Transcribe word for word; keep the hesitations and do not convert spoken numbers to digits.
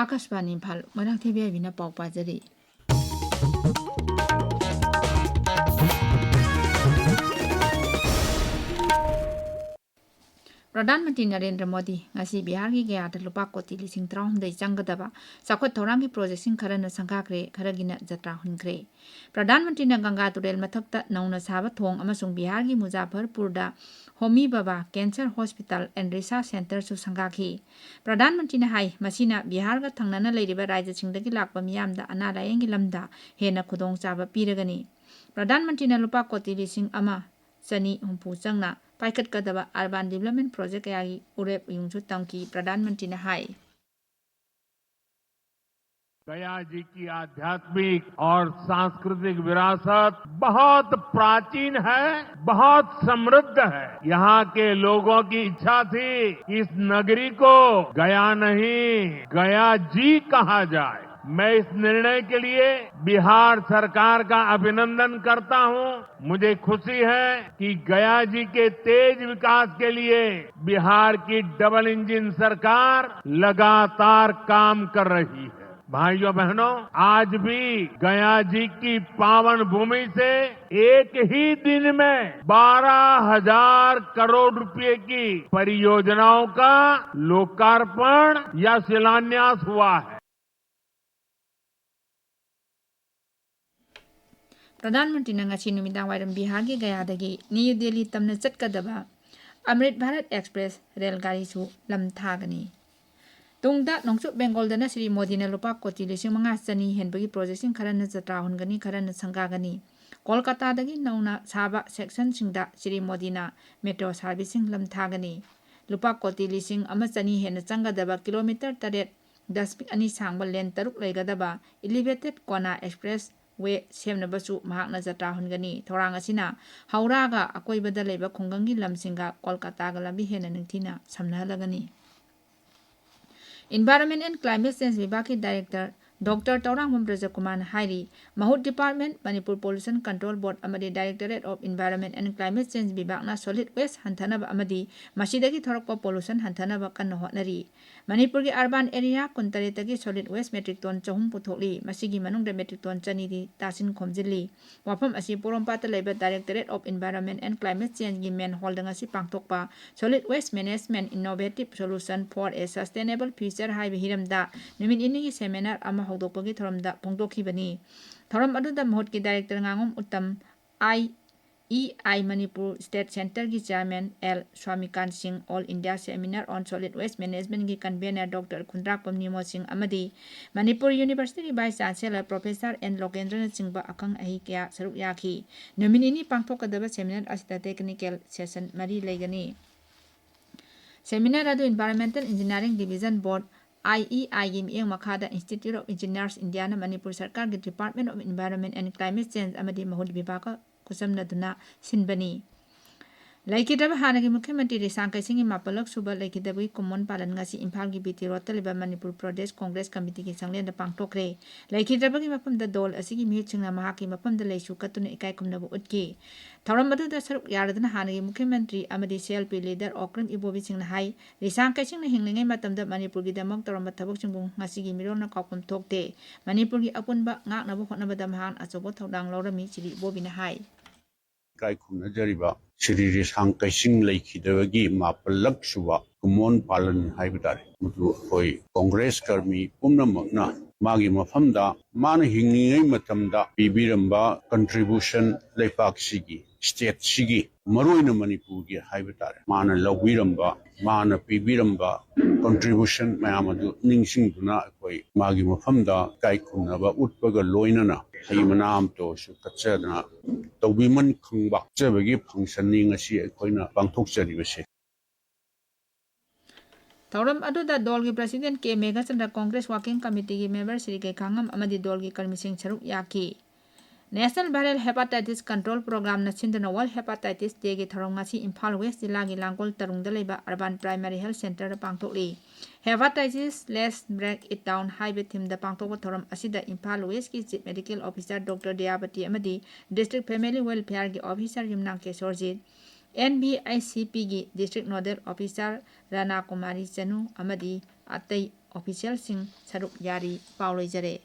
ꯑꯥꯀꯥꯁꯕꯥꯅꯤ Imphal, Moirangthem B ꯑꯥꯏ ꯕꯤꯅ ꯄꯥꯎ ꯄꯥꯖꯔꯤ꯫ ꯄ꯭ꯔꯙꯥꯟ ꯃꯟꯇ꯭ꯔꯤ ꯅꯔꯦꯟꯗ꯭ꯔ ꯃꯣꯗꯤ ꯉꯁꯤ ꯕꯤꯍꯥꯔꯒꯤ ꯒꯌꯥꯗ ꯂꯨꯄꯥ ꯀꯣꯇꯤ ꯂꯤꯁꯤꯡ ꯇꯔꯥꯍꯨꯝꯗꯣꯏ ꯆꯪꯒꯗꯕ ꯆꯥꯎꯈꯠ ꯊꯧꯔꯥꯡꯒꯤ ꯄ꯭ꯔꯣꯖꯦꯛꯁꯤꯡ ꯈꯔꯅ ꯁꯪꯒꯥꯈ꯭ꯔꯦ, ꯈꯔꯒꯤꯅ ꯖꯇ꯭ꯔꯥ ꯍꯨꯟꯈ꯭ꯔꯦ꯫ ꯄ꯭ꯔꯙꯥꯟ ꯃꯟꯇ꯭ꯔꯤꯅ ꯒꯪꯒꯥ ꯇꯨꯔꯦꯜ ꯃꯊꯛꯇ ꯅꯧꯅ ꯁꯥꯕ ꯊꯣꯡ ꯑꯃꯁꯨꯡ ꯕꯤꯍꯥꯔꯒꯤ ꯃꯨꯖꯥꯐꯔꯄꯨꯔꯗ ꯍꯣꯃꯤ ꯕꯕꯥ Cancer Hospital and Research Centreꯁꯨ ꯁꯪꯒꯥꯈꯤ꯫ ꯄ꯭ꯔꯙꯥꯟ ꯃꯟꯇ꯭ꯔꯤꯅ ꯍꯥꯏ, ꯃꯁꯤꯅ ꯕꯤꯍꯥꯔꯒ ꯊꯪꯅꯅ ꯂꯩꯔꯤꯕ ꯔꯥꯖ꯭ꯌꯁꯤꯡꯗꯒꯤ ꯂꯥꯛꯄ ꯃꯤꯌꯥꯝꯗ ꯑꯅꯥ ꯂꯥꯌꯦꯡꯒꯤ ꯂꯝꯗ ꯍꯦꯟꯅ ꯈꯨꯗꯣꯡꯆꯥꯕ ꯄꯤꯔꯒꯅꯤ꯫ ꯄ꯭ꯔꯙꯥꯟ ꯃꯟꯇ꯭ꯔꯤꯅ ꯂꯨꯄꯥ ꯀꯣꯇꯤ ꯂꯤꯁꯤꯡ ꯑꯃ ꯆꯅꯤ ꯍꯨꯝꯐꯨ ꯆꯪꯅ ꯄꯥꯏꯈꯠꯀꯗꯕ urban development project ꯀꯌꯥꯒꯤ ꯎꯔꯦꯞ ꯎꯌꯨꯡꯁꯨ ꯇꯝꯈꯤ꯫ ꯄ꯭ꯔꯙꯥꯟ ꯃꯟꯇ꯭ꯔꯤꯅ ꯍꯥꯏ, गया जी की आध्यात्मिक और सांस्कृतिक विरासत बहुत प्राचीन है, बहुत समृद्ध है। यहाँ के लोगों की इच्छा थी कि इस नगरी को गया नहीं, गया जी कहा जाए। मैं इस निर्णय के लिए बिहार सरकार का अभिनंदन करता हूँ। मुझे खुशी है कि गया जी के तेज विकास के लिए बिहार की डबल इंजन सरकार लगातार काम कर रही है। भाइयों बहनों, आज भी गया जी की पावन भूमि से एक ही दिन में बारह हज़ार करोड़ रुपए की परियोजनाओं का लोकार्पण या शिलान्यास हुआ है। ꯄ꯭ꯔꯙꯥꯟ ꯃꯟꯇ꯭ꯔꯤꯅ ꯉꯁꯤ ꯅꯨꯃꯤꯗꯥꯡ ꯋꯥꯏꯔꯝ ꯕꯤꯍꯥꯔꯒꯤ ꯒꯌꯥꯗꯒꯤ ꯅ꯭ꯌꯨ ꯗꯦꯜꯂꯤ ꯇꯝꯅ ꯆꯠꯀꯗꯕ ꯑꯃ꯭ꯔꯤꯠ ꯚꯥꯔꯠ ꯑꯦꯛꯁꯄ꯭ꯔꯦꯁ ꯔꯦꯜ ꯒꯥꯔꯤꯁꯨ ꯂꯝ ꯊꯥꯒꯅꯤ꯫ ꯇꯨꯡꯗ ꯅꯣꯡꯆꯨꯞ ꯕꯦꯡꯒꯣꯜꯗꯅ ꯁ꯭ꯔꯤ ꯃꯣꯗꯤꯅ ꯂꯨꯄꯥ ꯀꯣꯇꯤ ꯂꯤꯁꯤꯡ ꯃꯉꯥ ꯆꯅꯤ ꯍꯦꯟꯕꯒꯤ ꯄ꯭ꯔꯣꯖꯦꯛꯁꯤꯡ ꯈꯔꯅ ꯖꯇ꯭ꯔꯥ ꯍꯨꯟꯒꯅꯤ, ꯈꯔꯅ ꯁꯪꯒꯥꯒꯅꯤ꯫ ꯀꯣꯜꯀꯥꯇꯥꯗꯒꯤ ꯅꯧꯅ ꯁꯥꯕ ꯁꯦꯛꯁꯟꯁꯤꯡꯗ ꯁ꯭ꯔꯤ ꯃꯣꯗꯤꯅ ꯃꯦꯇ꯭ꯔꯣ ꯁꯥꯔꯚꯤꯁꯁꯤꯡ ꯂꯝ ꯊꯥꯒꯅꯤ꯫ ꯂꯨꯄꯥ ꯀꯣꯇꯤ ꯂꯤꯁꯤꯡ ꯑꯃ ꯆꯅꯤ ꯍꯦꯟꯅ ꯆꯪꯒꯗꯕ ꯀꯤꯂꯣꯃꯤꯇꯔ ꯇꯔꯦꯠ ꯗꯁꯃꯤꯛ ꯑꯅꯤ ꯁꯥꯡꯕ ꯂꯦꯟ ꯇꯔꯨꯛ ꯂꯩꯒꯗꯕ ꯏꯂꯤꯚꯦꯇꯦꯠ ꯀꯣꯅꯥ ꯑꯦꯛꯁꯄ꯭ꯔꯦꯁ ꯋꯦ ꯁꯦꯝꯅꯕꯁꯨ ꯃꯍꯥꯛꯅ ꯖꯇ꯭ꯔꯥ ꯍꯨꯟꯒꯅꯤ꯫ ꯊꯧꯔꯥꯡ ꯑꯁꯤꯅ ꯍꯧꯔꯥꯒ ꯑꯀꯣꯏꯕꯗ ꯂꯩꯕ ꯈꯨꯡꯒꯪꯒꯤ ꯂꯝꯁꯤꯡꯒ ꯀꯣꯜꯀꯥꯇꯥꯒ ꯂꯝꯕꯤ ꯍꯦꯟꯅ ꯅꯤꯡꯊꯤꯅ ꯁꯝꯅꯍꯜꯂꯒꯅꯤ꯫ Environment and Climate Change ꯕꯤꯚꯥꯒꯀꯤ ꯗꯥꯏꯔꯦꯛꯇꯔ ꯗꯣꯛꯇꯔ ꯇꯧꯔꯥꯡꯕꯝ ꯕ꯭ꯔꯖꯀꯨꯃꯥꯔꯅ ꯍꯥꯏꯔꯤ, ꯃꯍꯨꯠ department, Manipur pollution control board ꯑꯃꯗꯤ directorate of environment and climate change ꯕꯤꯚꯥꯒꯅ ꯁꯣꯂꯤꯗ ꯋꯦꯁ ꯍꯟꯊꯅꯕ ꯑꯃꯗꯤ ꯃꯁꯤꯗꯒꯤ ꯊꯣꯔꯛꯄ ꯄꯣꯂꯨꯁꯟ ꯍꯟꯊꯅꯕ ꯀꯟꯅ ꯍꯣꯠꯅꯔꯤ꯫ ꯃꯅꯤꯄꯨꯔꯒꯤ ꯑꯔꯕꯥꯟ ꯑꯦꯔꯤꯌꯥ ꯀꯨꯟꯇꯔꯦꯠꯇꯒꯤ ꯁꯣꯂꯤꯗ ꯋꯦꯁ ꯃꯦꯇ꯭ꯔꯤꯛ ꯇꯣꯟ ꯆꯍꯨꯝ ꯄꯨꯊꯣꯛꯂꯤ꯫ ꯃꯁꯤꯒꯤ ꯃꯅꯨꯡꯗ ꯃꯦꯇ꯭ꯔꯤꯛ ꯇꯣꯟ ꯆꯅꯤꯗꯤ ꯇꯥꯁꯤꯟ ꯈꯣꯝꯖꯤꯜꯂꯤ꯫ ꯋꯥꯐꯝ ꯑꯁꯤ ꯄꯣꯔꯣꯝꯄꯥꯠꯇ ꯂꯩꯕ ꯗꯥꯏꯔꯦꯛꯇꯣꯔꯦꯠ ꯑꯣꯐ ꯏꯟꯚꯥꯏꯔꯣꯟꯃꯦꯟ ꯑꯦꯟ ꯀ꯭ꯂꯥꯏꯃꯦꯠ ꯆꯦꯟꯖꯒꯤ ꯃꯦꯟ ꯍꯣꯜꯗ ꯉꯁꯤ ꯄꯥꯡꯊꯣꯛꯄ Solid Waste Management: Innovative Solution for a Sustainable Future ꯍꯥꯏꯕ ꯍꯤꯔꯝꯗ ꯅꯨꯃꯤꯠ ꯅꯤꯅꯤꯒꯤ ꯁꯦꯃꯤꯅꯥꯔ ꯑꯃ ꯍꯧꯗꯣꯛꯄꯒꯤ ꯊꯧꯔꯝꯗ ꯐꯣꯡꯗꯣꯛꯈꯤꯕꯅꯤ꯫ ꯊꯧꯔꯝ ꯑꯗꯨꯗ ꯃꯍꯨꯠꯀꯤ ꯗꯥꯏꯔꯦꯛꯇꯔ ꯉꯥꯉꯣꯝ Uttam, I E I Manipur state ꯁꯦꯟꯇꯔꯒꯤ chairman L Swamikan Singh, all India seminar on solid waste ꯃꯦꯅꯦꯖꯃꯦꯟꯒꯤ ꯀꯟꯚꯦꯅꯔ ꯗꯣꯛꯇꯔ ꯈꯨꯟꯗ꯭ꯔꯥꯛꯄꯝ ꯅꯤꯃꯣ ꯁꯤꯡ ꯑꯃꯗꯤ ꯃꯅꯤꯄꯨꯔ ꯌꯨꯅꯤꯚꯔꯁꯤꯇꯤꯒꯤ ꯚꯥꯏꯁ ꯆꯥꯟꯁꯦꯂꯔ ꯄ꯭ꯔꯣꯐꯦꯁꯔ ꯑꯦꯟ ꯂꯣꯀꯦꯟꯗ꯭ꯔꯅꯆꯤꯡꯕ ꯑꯈꯪ ꯑꯍꯩ ꯀꯌꯥ ꯁꯔꯨꯛ ꯌꯥꯈꯤ꯫ ꯅꯨꯃꯤꯠ ꯅꯤꯅꯤ ꯄꯥꯡꯊꯣꯛꯀꯗꯕ ꯁꯦꯃꯤꯅꯥꯔ ꯑꯁꯤꯗ ꯇꯦꯛꯅꯤꯀꯦꯜ ꯁꯦꯁꯟ ꯃꯔꯤ ꯂꯩꯒꯅꯤ꯫ ꯁꯦꯃꯤꯅꯥꯔ ꯑꯗꯨ Environmental Engineering Division Board, ꯑꯥꯏ ꯏ ꯑꯥꯏꯒꯤ ꯃꯤꯠꯌꯦꯡ ꯃꯈꯥꯗ Institute of Engineers Indiaꯅ ꯃꯅꯤꯄꯨꯔ ꯁꯔꯀꯥꯔꯒꯤ Department of Environment and Climate Change ꯑꯃꯗꯤ ꯃꯍꯨꯠ ꯕꯤꯚꯥꯒ ꯈꯨꯠꯁꯝꯅꯗꯨꯅ ꯁꯤꯟꯕꯅꯤ꯫ ꯂꯩꯈꯤꯗ꯭ꯔꯕ ꯍꯥꯟꯅꯒꯤ ꯃꯨꯈ꯭ꯌ ꯃꯟꯇ꯭ꯔꯤ ꯔꯤꯁꯥꯡ ꯀꯩꯁꯤꯡꯒꯤ ꯃꯥꯄꯜꯂꯛ ꯁꯨꯕ ꯂꯩꯈꯤꯗꯕꯒꯤ ꯀꯨꯝꯑꯣꯟ ꯄꯥꯂꯟ ꯉꯁꯤ ꯏꯝꯐꯥꯜꯒꯤ ꯕꯤ ꯇꯤ ꯔꯣꯗꯇ ꯂꯩꯕ ꯃꯅꯤꯄꯨꯔ ꯄ꯭ꯔꯗꯦꯁ ꯀꯣꯡꯒ꯭ꯔꯦꯁ ꯀꯃꯤꯇꯤꯒꯤ ꯆꯥꯛꯂꯦꯟꯗ ꯄꯥꯡꯊꯣꯛꯈ꯭ꯔꯦ꯫ ꯂꯩꯈꯤꯗ꯭ꯔꯕꯒꯤ ꯃꯐꯝꯗ ꯗꯣꯜ ꯑꯁꯤꯒꯤ ꯃꯤꯍꯨꯠꯁꯤꯡꯅ ꯃꯍꯥꯛꯀꯤ ꯃꯐꯝꯗ ꯂꯩꯁꯨ ꯀꯠꯇꯨꯅ ꯏꯀꯥꯏ ꯈꯨꯝꯅꯕ ꯎꯠꯈꯤ꯫ ꯊꯧꯔꯝ ꯑꯗꯨꯗ ꯁꯔꯨꯛ ꯌꯥꯔꯗꯨꯅ ꯍꯥꯟꯅꯒꯤ ꯃꯨꯈ꯭ꯌ ꯃꯟꯇ꯭ꯔꯤ ꯑꯃꯗꯤ C L P leader Okram Ibobi ꯁꯤꯡꯅ ꯍꯥꯏ, ꯔꯤꯁꯥꯡ ꯀꯩꯁꯤꯡꯅ ꯍꯤꯡꯂꯤꯉꯩ ꯃꯇꯝꯗ ꯃꯅꯤꯄꯨꯔꯒꯤꯗꯃꯛ ꯇꯧꯔꯝꯕ ꯊꯕꯛꯁꯤꯡꯕꯨ ꯉꯁꯤꯒꯤ ꯃꯤꯔꯣꯜꯅ ꯀꯥꯎꯐꯝ ꯊꯣꯛꯇꯦ꯫ ꯃꯅꯤꯄꯨꯔꯒꯤ ꯑꯄꯨꯟꯕ ꯉꯥꯛꯅꯕ ꯍꯣꯠꯅꯕꯗ ꯃꯍꯥꯛꯅ ꯑꯆꯧꯕ ꯊꯧꯗꯥꯡ ꯂꯧꯔꯝꯃꯤ, ꯁꯤꯔꯤ ꯏꯕꯣꯕꯤꯅ ꯍꯥꯏ꯫ ꯏꯀꯥꯏ ꯈꯨꯝꯅꯖꯔꯤꯕ ꯁ꯭ꯔꯤ ꯔꯤꯁꯥꯡ ꯀꯩꯁꯤꯡ ꯂꯩꯈꯤꯗꯕꯒꯤ ꯃꯥꯄꯜꯂꯛ ꯁꯨꯕ ꯀꯨꯝꯑꯣꯟ ꯄꯥꯂꯟ ꯍꯥꯏꯕ ꯇꯥꯔꯦ꯫ ꯃꯗꯨ ꯑꯩꯈꯣꯏ ꯀꯣꯡꯒ꯭ꯔꯦꯁ ꯀꯔꯃꯤ ꯄꯨꯝꯅꯃꯛꯅ ꯃꯥꯒꯤ ꯃꯐꯝꯗ ꯃꯥꯅ ꯍꯤꯡꯂꯤꯉꯩ ꯃꯇꯝꯗ ꯄꯤꯕꯤꯔꯝꯕ contribution ꯂꯩꯄꯥꯛꯁꯤꯒꯤ, stateꯁꯤꯒꯤ, ꯃꯔꯨꯑꯣꯏꯅ ꯃꯅꯤꯄꯨꯔꯒꯤ ꯍꯥꯏꯕ ꯇꯥꯔꯦ, ꯃꯥꯅ ꯂꯧꯕꯤꯔꯝꯕ, ꯃꯥꯅ ꯄꯤꯕꯤꯔꯝꯕ contribution ꯃꯌꯥꯝ ꯑꯗꯨ ꯅꯤꯡꯁꯤꯡꯗꯨꯅ ꯑꯩꯈꯣꯏ ꯃꯥꯒꯤ ꯃꯐꯝꯗ ꯏꯀꯥꯏ ꯈꯨꯝꯅꯕ ꯎꯠꯄꯒ ꯂꯣꯏꯅꯅ ꯍꯩ ꯃꯅꯥ ꯑꯃꯇ ꯑꯣꯏꯔꯁꯨ ꯀꯠꯆꯗꯅ ꯇꯧꯕꯤꯃꯟ ꯈꯪꯕ ꯀꯠꯆꯕꯒꯤ functionꯅꯤ ꯉꯁꯤ ꯑꯩꯈꯣꯏꯅ ꯄꯥꯡꯊꯣꯛꯆꯔꯤꯕꯁꯦ꯫ ꯊꯧꯔꯝ ꯑꯗꯨꯗ ꯗꯣꯜꯒꯤ president ꯀꯦ ꯃꯦꯘꯆꯟꯗ꯭ꯔ, ꯀꯣꯡꯒ꯭ꯔꯦꯁ working committeeꯒꯤ member ꯁ꯭ꯔꯤ ꯀꯩꯈꯥꯉꯝ ꯑꯃꯗꯤ ꯗꯣꯜꯒꯤ ꯀꯔꯃꯤꯁꯤꯡ ꯁꯔꯨꯛ ꯌꯥꯈꯤ꯫ National Viral Hepatitis Control Programꯅ ꯁꯤꯟꯗꯨꯅ World Hepatitis Dayꯒꯤ ꯊꯧꯔꯝ ꯉꯁꯤ ꯏꯝꯐꯥꯜ West ꯖꯤꯂꯥꯒꯤ ꯂꯥꯡꯒꯣꯜ ꯇꯔꯨꯡꯗ ꯂꯩꯕ Urban Primary Health Centreꯗ ꯄꯥꯡꯊꯣꯛꯂꯤ꯫ Hepatitis, Let's Break It Down ꯍꯥꯏꯕ themeꯗ ꯄꯥꯡꯊꯣꯛꯄ ꯊꯧꯔꯝ ꯑꯁꯤꯗ Imphal Westꯀꯤ Chief Medical Officer Doctor ꯗꯌꯥꯕꯇꯤ ꯑꯃꯗꯤ District Family Welfareꯒꯤ Officer Yumnam Kesorjit, N B I C Pꯒꯤ District Nodal Officer ꯔꯥꯅꯥ ꯀꯨꯃꯥꯔꯤ ꯆꯅꯨ ꯑꯃꯗꯤ ꯑꯇꯩ officialꯁꯤꯡ ꯁꯔꯨꯛ ꯌꯥꯔꯤ꯫ ꯄꯥꯎ ꯂꯣꯏꯖꯔꯦ꯫